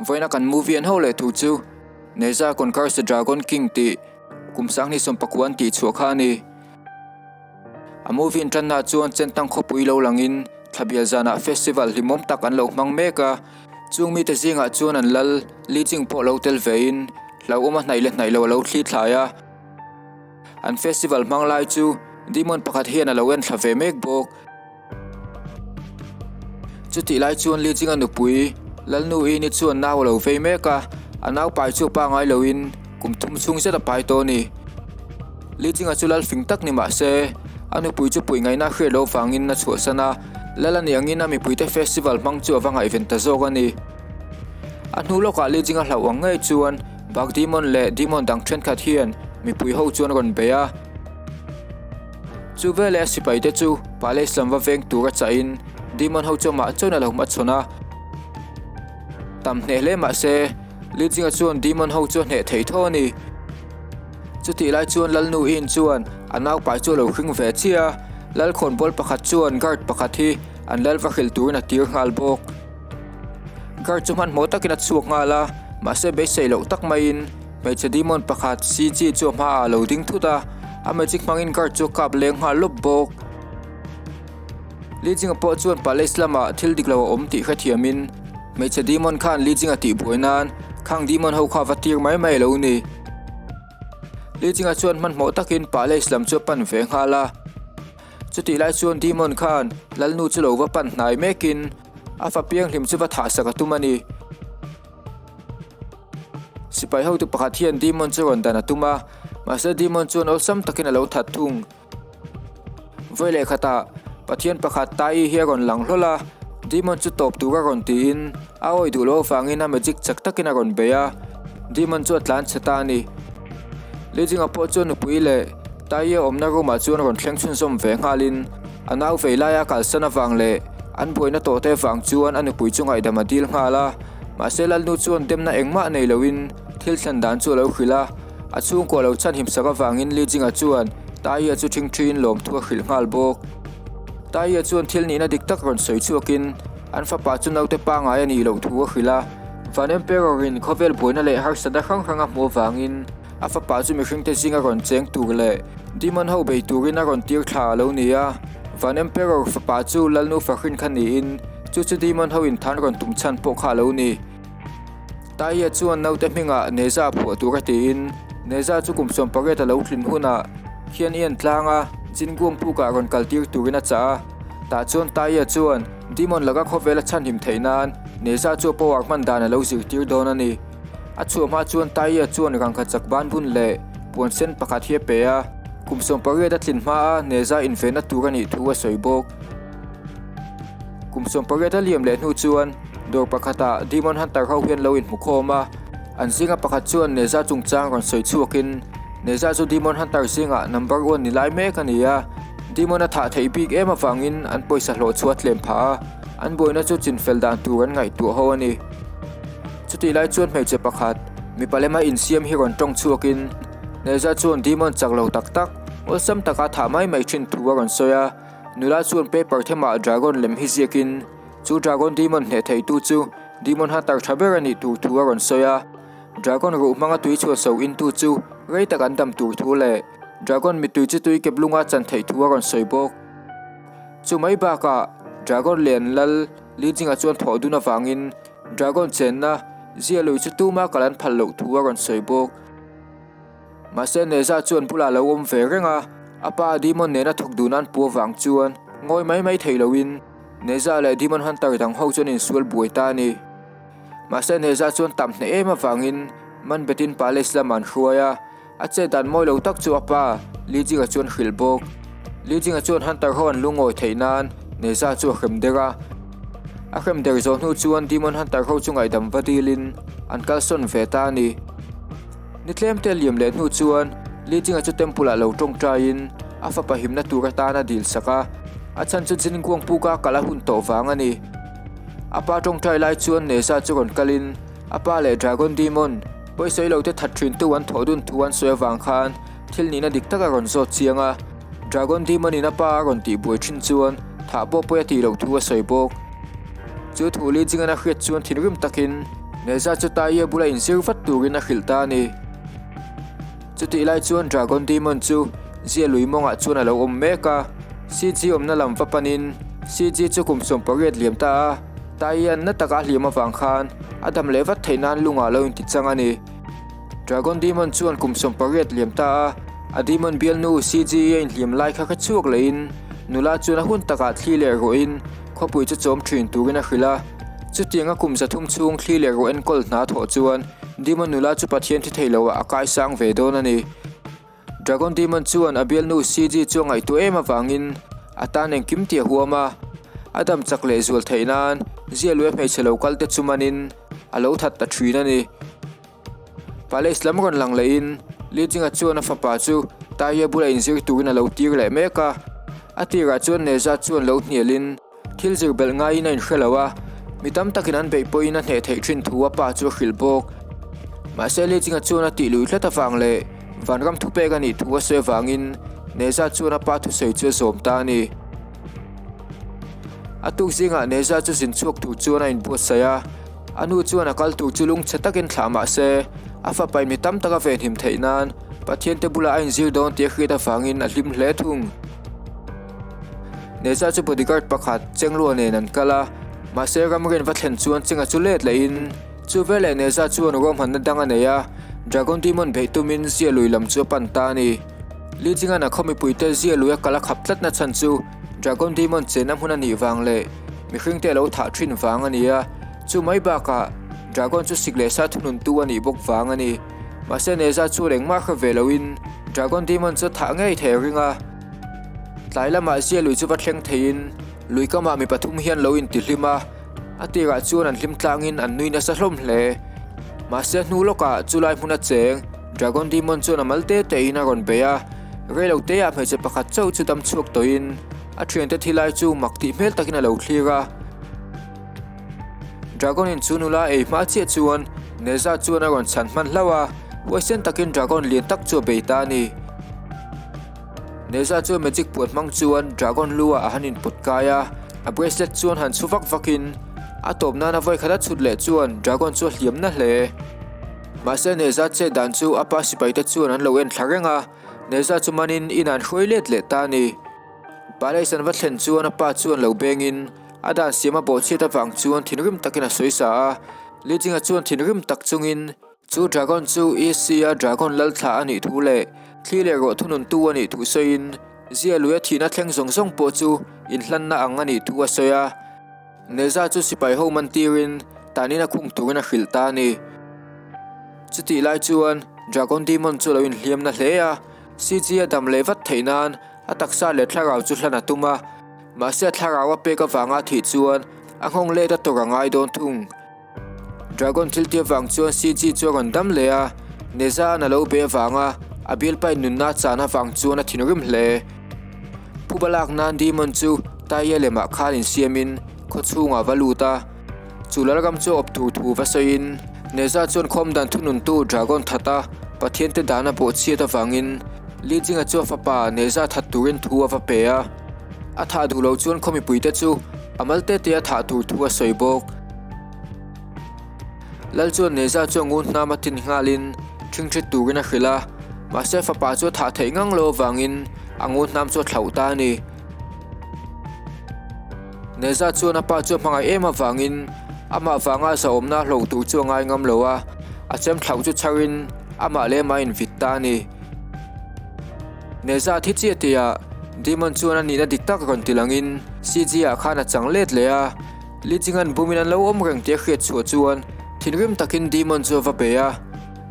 Vawiina kan movie an ho leh tur chu Nezha Conquers the Dragon King tih kum sanghnih sawmpakua an tih chhuah kha a ni. A movie intanna chuan Chentang khawpui lo langin Thlabial zanah festival hlimawm tak an lo hmang mek a, chung mite zingah chuan an lal Li Jing pawh lo tel vein hlauhawm a hnaih leh hnaih lo a lo thli thlai a. An festival hmang lai chu demon pakhat hian a lo en thla ve mek bawk. Chutih lai chuan Li Jinga nupui Lalnu Ini chuan nau a lo vei mek a, a nau pai chu a pa ngai loin kum thum chhung zet a pai tawh a ni. Li Jinga chu lal fing tak ni mah se, a nupui chu puih ngaihna a hriat loh vangin a chhuahsan a, lal a nih angin a mipuite festival hmang chu a va ngaihven ta zawk a ni. A hnu lawkah Li Jinga hlauh ang ngei chuan Bak Demon leh Demon dang thenkhat hian mipui ho chuan rawn bei a. Chu veleh a sipaite chu Palace lam va veng tura chahin Demon ho chu amah chuan a lo hmachhawn a. Tam hneh hle mah se, Li Jinga chuan Demon ho chu a hneh thei tho a ni. Chutih lai chuan Lalnu In chuan a naupai chu a lo hring ve chiah a, Lalkhawnbawl pakhat chuan guard pakhat hi an lal va hrilh turin a tir nghal bawk. Guard chu hmanhmawh takin a chhuak nghal a, mahse beisei loh tak maiin hmeichhe demon pakhat CG chu a hmaah a lo ding thut a, a magic hmangin guard chu a kap leng nghal lawp bawk. Li Jinga pawh chuan palace lamah thil dik lo a awm tih hrethiamin hmeichhe demon khan Li Jinga tihbuai nan khang demon ho kha va tir mai mai a lo ni. Li Jinga chuan hmanhmawh takin palace lam chu a pan ve nghal a. Chutih lai chuan demon khan Lalnu chu lo va pan hnai mekin a fa pianghlim chu va thahsak a tum a ni. Sipai hotu pakhat hian demon chu rawn dan a tum a, mahse demon chuan awlsam takin a lo that thung. Vawi leh khatah Pathian pakhat Tai hi a rawn lang hlawl a, Demon chu tawp tur a rawn tiin a awih duh loh avangin a magic chak takin a rawn bei a, Demon chu a tlan chhe ta a ni. Li Jinga pawh chuan nupui leh Tai a awmna room ah chuan rawn thleng chhunzawm ve nghalin a nau vei laia kalsan avang leh an buaina tawh te vang chuan a nupui chu ngaihdam a dil nghal a, mahse Lalnu chuan demna engmah nei loin thil thlen dan chu a lo hrilh a. A chhungkaw lo chhan himsak avangin Li Jinga chuan Taia chu ṭhingṭhiin lawmthu a hrilh nghal bawk. Taia chuan thil nihna dik tak rawn sawi chhuakin an fapa chu naute pangngai a nih loh thu a hrilh a. Van Emperor-in khawvel buaina leh harsatna hrang hrang a hmuh avangin a fapa chu mihringte zinga rawn cheng tur leh demon ho bei turin a rawn tir thla a lo ni a. Van Emperor fapa chu Lalnu Fahrin kha niin chu chu demon ho inthan rawn tum chhan pawh kha a lo ni. Taia chuan naute hmingah Neza phuah tur a tiin, Neza chu kum 18 a lo tlin hunah khian i en tlang a, Jinguang pukah rawn kal tir turin a chah a. Tah chuan Taia chuan Demon laka khawvel a chhanhim theih nan Neza chu a power hman dan a lo zirtir dawn a ni. A chhuah hma chuan Taia chuan rangkha chak ban bun leh puan sen pakhat hi a pe a, kum 18 a tlin hmaa Neza invenna tur a nih thu a sawi bawk. Kum 18 a liam leh hnu chuan dawr pakhatah Demon Hunter ho hian lo inhmu khawm a, an zinga pakhat chuan Neza chungchang rawn sawi chhuakin Neza chu Demon Hunter zingah number one ni lai mek a ni a, Demon a thah theih bik em avangin an pawisa hlawh chu a tlem phah a, an buaina chu chinfel dan tur an ngaihtuah ho a ni. Chutih lai chuan hmeichhe pakhat mipa lema insiam hi rawn tawng chhuakin Neza chuan Demon chak lo tak tak awlsam taka thah mai mai thin thu a rawn sawi a, Nula chuan paper themah dragon lem hi ziakin chu dragon demon hneh theitu chu demon hunter tha ber a nih tur thu a rawn sawi a. Dragon ruh hmanga tui chhuah so intu chu rei tak an dam tur thu leh dragon mittui chu tui kep lunga chan theih thu a rawn sawi bawk. Chu mai bakah dragon lian lal Li Jinga chuan thawh dun avangin dragon chenna zia lui chu tuma kal an phal loh thu a rawn sawi bawk. Mahse Neza chuan bulah lo awm ve reng a, a pa Demon nena thawk dun an pu avang chuan ngawi mai mai thei loin Neza leh Demon Hunter dang ho chuan insual buai ta a ni. Mahse Neza chuan tam hneh em avangin man betin palace lamah an hruai a, a chet dan mawi lo tak chu a pa Li Jinga chuan hrilh bawk. Li Jinga chuan Hunter ho an lungawi theih nan Neza chu a hrem der a, a hrem der zawh hnu chuan Demon Hunter ho chu ngaihdam va dilin an kalsawn ve ta a ni. Ni tlemte liam leh hnu chuan Li Jinga chu temple ah lo tawngtaiin a fapa himna tur atan a dil sak a, a chhan chu Jin Guang puka kal a hun tawh vang a ni. A pa tawngtai lai chuan Neza chu rawn kalin a pa leh Dragon Demon pawisawi lo te that thin tu an thawh dun thu an sawi avang khan thil nihna dik tak a rawn zawt chiang a, Dragon Demon in a pa a rawn tih buai thin chuan thah pawh pawi a tih loh thu a sawi bawk. Chu thu Li Jingan a hriat chuan thinrim takin. Neza chu Taia bula inzir vat turin a hrilh ta a ni. Chutih lai chuan Dragon Demon chu Zia lui mawngah chuan a lo awm mek a, CG awmna lam va panin CG chu kum 18 liam ta a, Taian na taka a hliam avang khan a dam leh vat theih nan lungah a lo inti chang a ni. Dragon Demon chuan kum 18 liam ta a, a Demon bialnu CG a inhliam lai kha kha chhuak lehin nula chuan a hun takah thli leh ruahin khawpui chu chawm thin turin a hrilh a. Chutianga kum 300 chhung thli leh ruah enkawl hna thawh chuan Demon nula chu Pathian thi thei loah a kaisang ve dawn a ni. Dragon Demon chuan a bialnu CG chu a ngaihtuah em avangin a tan engkim tih a huam a, a dam chak leh zual theih nan Zialue hmeichhe lo kal te chu manin a lo that ta thin a ni. Palace lam rawn lang lehin Li Jinga chuan a fapa chu Taia bula inzir turin a lo tir leh mek a, a tirah chuan Neza chuan lo hnialin, Thil zir belh ngaiin a inhre lo a, mi tam takin an beih pawhin a hneh theih thin thu a pa chu a hrilh bawk. Mahse Li Jinga chuan a tih lui tlat avang leh vanram thupek a nih thu a sawi avangin Neza chuan a pa thusawi chu a zawm ta a ni. A tuk zingah Neza chu zin chhuak tur chuan a inbuatsaih a, a nu chuan a kal tur chu lungchhe takin thlah mah se a fapain mi tam tak a venhim theih nan Pathiante bulah a inzir dawn tih a hriat avangin a hlim hle thung. Neza chu bodyguard pakhat Chenglua nen an kal a, mahse ramrian va thlen chuan Chenga chu let lehin chu veleh Neza chuan ruahmanna dang a nei a, Dragon Demon beih tumin Zia lui lam chu a pan ta a ni. Li Jingan a khaw mipuite Zia lui a kal a khap tlatna chhan chu Dragon Demon chenna hmun a nih vang leh mihringte a lo thah thin vang a ni a, chu mai bakah Dragon chu sik leh sa thununtu a nih bawk vang a ni. Mahse Neza chuan engmah hre ve loin Dragon Demon chu a thah ngei thei a ring a. Tlai lamah zia lui chu va thleng theiin lui kamah mi pathum hian lo intihlim a, a tirah chuan an hlim tlangin an nui nasa hlawm hle. Mahse hnu lawkah chulai hmun a cheng Dragon Demon chuan a mal te tein a rawn bei a, reilo teah hmeichhe pakhat chauh chu dam chhuak tawhin a thiante thi lai chu mak tih hmel takin a lo thlir a. Dragon in chu nula ei hma chiah chuan Neza chuan a rawn chhan hman hlauh a, huaisen takin Dragon lian tak chu a bei ta a ni. Neza chuan magic puan hmang chuan Dragon lu ah a han inpawt kai a, a bracelet chuan han chhu vak vak in a tawp nana vawi khat a chhut leh chuan Dragon chu a hliam na hle. Mahse Neza chet dan chu a pa sipai te chuan an lo en thla reng a, Neza chu manin in ah an hruai let leh ta a ni. Palace an va thlen chuan a pa chuan lo beng in a dan siam a bawhchhiat avang chuan thinrim takin a sawi sa a, Li Jinga chuan thinrim tak chungin Chu dragon chu EC-a dragon lal thlah a nih thu leh thli leh ruah thununtu a nih thu sawiin Zia luia thihna thleng zawng zawng pawh chu inhlanna ang a nih thu a sawi a. Neza chu sipai ho man tirin tanin a khung turin a hrilh ta a ni. Chutih lai chuan Dragon Demon chu a lo inhliam na hle a, CG a dam leh vat theih nan a taksa leh thlarau chu hlan a tum a, mahse a thlarau a pek avanga a thih chuan a nghawng let a tawrh a ngai dawn thung. Dragon thil tia vang chuan CG chu a rawn dam leh a, Neza-a'n a lo be avanga a bialpain nunna a chan avang chuan a thinrim hle. Phuba lak nan Demon chu Taia lemah khan insiamin khaw chhungah va lut a, chu lalram chu a awp tur thu va sawiin Neza chuan khawmdan thununtu Dragon that a Pathiante dan a bawhchhiat avangin Li Jinga chu a fapa Neza that turin thu a va pe a, a thah duh loh chuan khaw mipuite chu a mal te te a thah tur thu a sawi bawk. Lal chuan Neza chu a ngun hnam a tin nghalin ṭhingṭhit turin a hrilh a, mahse fapa chu a thah theih ngang lo avangin a ngun hnam chu a thlauh ta a ni. Neza chuan a pa chu a hmangaih em avangin amah vanga a zahawmna a hlo tur chu a ngai ngam lo a, a chem thlauh chu chharin amah leh amah a invit ta a ni. Neza thi chiah tihah Demon chuan a nihna dik tak rawn ti langin CG ah khan a chang let leh a. Li Jingan bumin an lo awm reng tih a hriat chhuah chuan thinrim takin Demon chu a va bei a,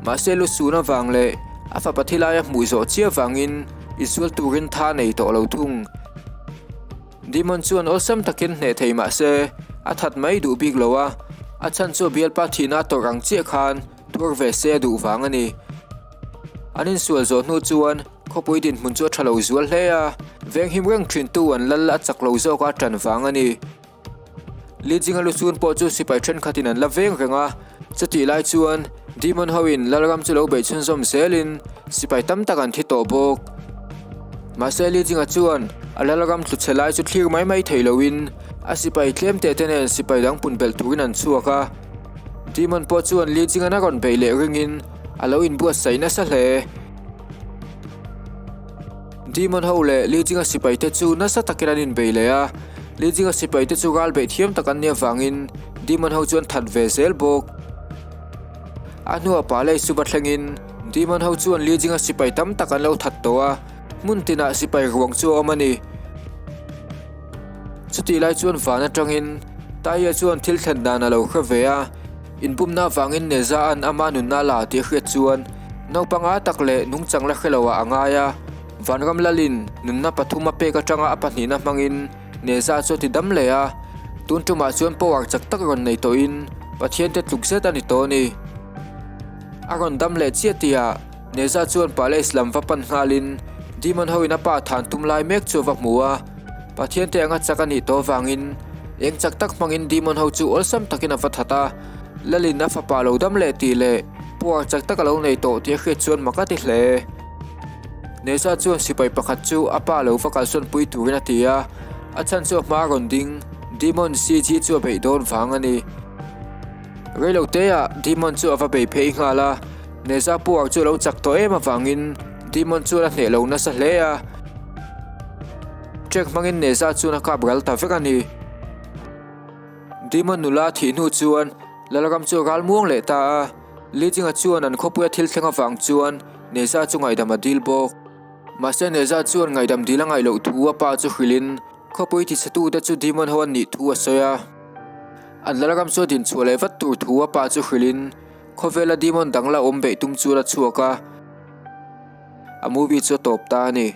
mahse lu sun avang leh a fapa thi laia hmuh zawh chiah vangin insual turin tha nei tawh lo thung. Demon chuan awlsam takin hneh thei mahse a that mai duh bik lo a, a chhan chu a bialpa thihna a tawrh ang chiah khan tuar ve se a duh vang a ni. An insual zawh hnu chuan khawpui dinhmun chu a tha lo zual hle a, venghim reng thintu an lal a chak lo zawk a tan vang a ni. Li Jinga lu chhun pawh chu sipai thenkhatin an la veng reng a, chutih lai chuan Demon hoin Lalram chu lo beih chhunzawm zelin sipai tam tak an thi tawh bawk. Mahse Li Jinga chuan a Lalram tlu chhe lai chu thlir mai mai thei loin a sipai tlem teh te nen sipai dang pun belh turin an chhuak a. Demon pawh chuan Li Jing-a'n a rawn beih leh ringin a lo inbuatsaih nasa hle. Demon ho leh Li Jing-a sipaite chu nasa takin an inbei leh a, Li Jing-a sipaite chu ral beih thiam tak an nih avangin Demon ho chu an that ve zel bawk. A hnuah Palace chu va thlengin Demon ho chuan Li Jing-a sipai tam tak an lo that tawh a, hmun tinah sipai ruang chu a awm a ni. Chutih lai chuan van atangin Taia chuan thil thlen dan a lo hre ve a, inbumna avangin Neza'an ama nunna la tih a hriat chuan naupang a tak leh nungchang la hre loah a ngai a, Vanram Lalin nunna pathum a pek atanga a pahnihna hmangin Neza chu a ti dam leh a, tun tumah chuan power chak tak rawn nei tawhin Pathiante tluk zet a ni tawh a ni. A rawn dam leh chiah tihah Neza chuan palace lam va pan nghalin Demon hoin a pa than tum lai mek chu a va hmu a, Pathiante anga chak a nih tawh avangin eng chak tak hmangin Demon ho chu awlsam takin a va that a, Lalin a fapa lo dam leh tih leh power chak tak a lo nei tawh tih a hriat chuan mak a ti hle. Neza chuan sipai pakhat chu a pa lo va kalsawn pui turin a ti a, a chhan chu a hma rawn ding Demon CG chu a beih dawn vang a ni. Reiloteah Demon chu a va bei phei nghal a, Neza puar chu a lo chak tawh em avangin Demon chuan a hneh lo nasa hle a. Trek hmangin Neza chuan a kap ral ta vek a ni. Demon nula thih hnu chuan Lalram chu a ral muang leh ta a, Li Jinga chuan an khawpuia thil thleng avang chuan Neza chu ngaihdam a dil bawk. Mahse Neza chuan ngaihdam dil a ngaih loh thu a pa chu hrilhin khawpui tichhetute chu Demon ho an nih thu a sawi a. An Lalram chu a dinchhuah leh vat tur thu a pa chu hrilhin khawvela Demon dang la awm beih tum chuan a chhuak a, a movie chu a tawp ta a ni.